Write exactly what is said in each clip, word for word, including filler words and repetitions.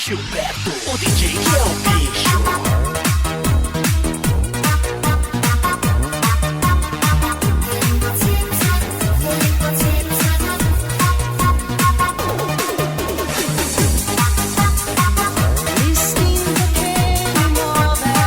Gilberto, o D J que é o bicho. L'istinto che mi muove.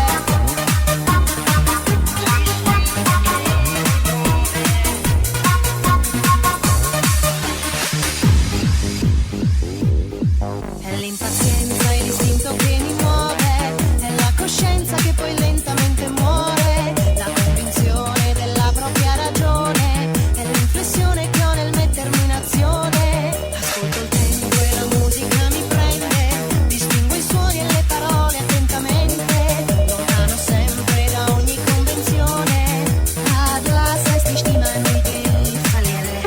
È l'impazienza, è l'istinto che mi muove, è la coscienza che poi lentamente muore, la convinzione della propria ragione, è l'inflessione che ho nel mettermi in azione. Ascolto il tempo e la musica mi prende, distingo i suoni e le parole attentamente, lontano sempre da ogni convenzione. Ad las Stimme die Stimme an die Verliere.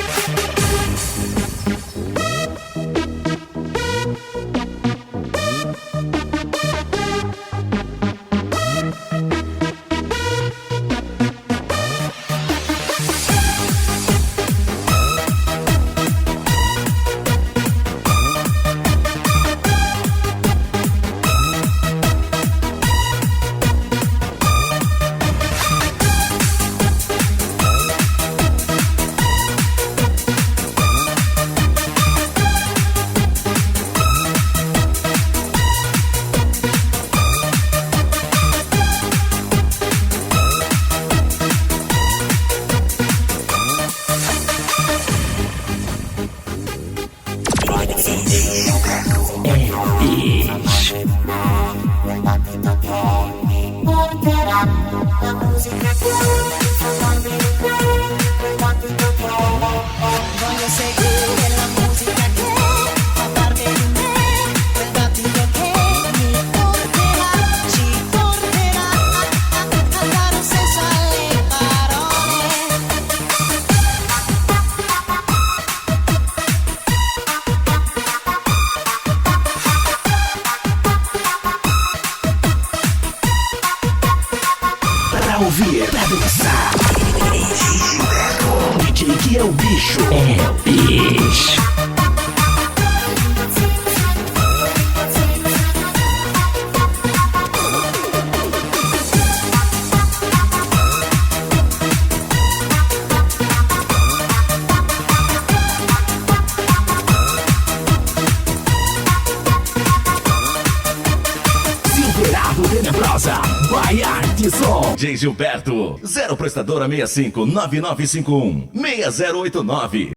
Voglio seguire la musica che fa parte di me, quel battito che mi porterà, ci porterà a, a, a dare un senso alle parole. Pra ouvir, pra dançar. D J que é o bicho. É o bicho. Silverado Tenebrosa, Baiar de Som. D J Gilberto, zero prestadora sessenta e cinco, nove nove cinco um, seis zero oito nove.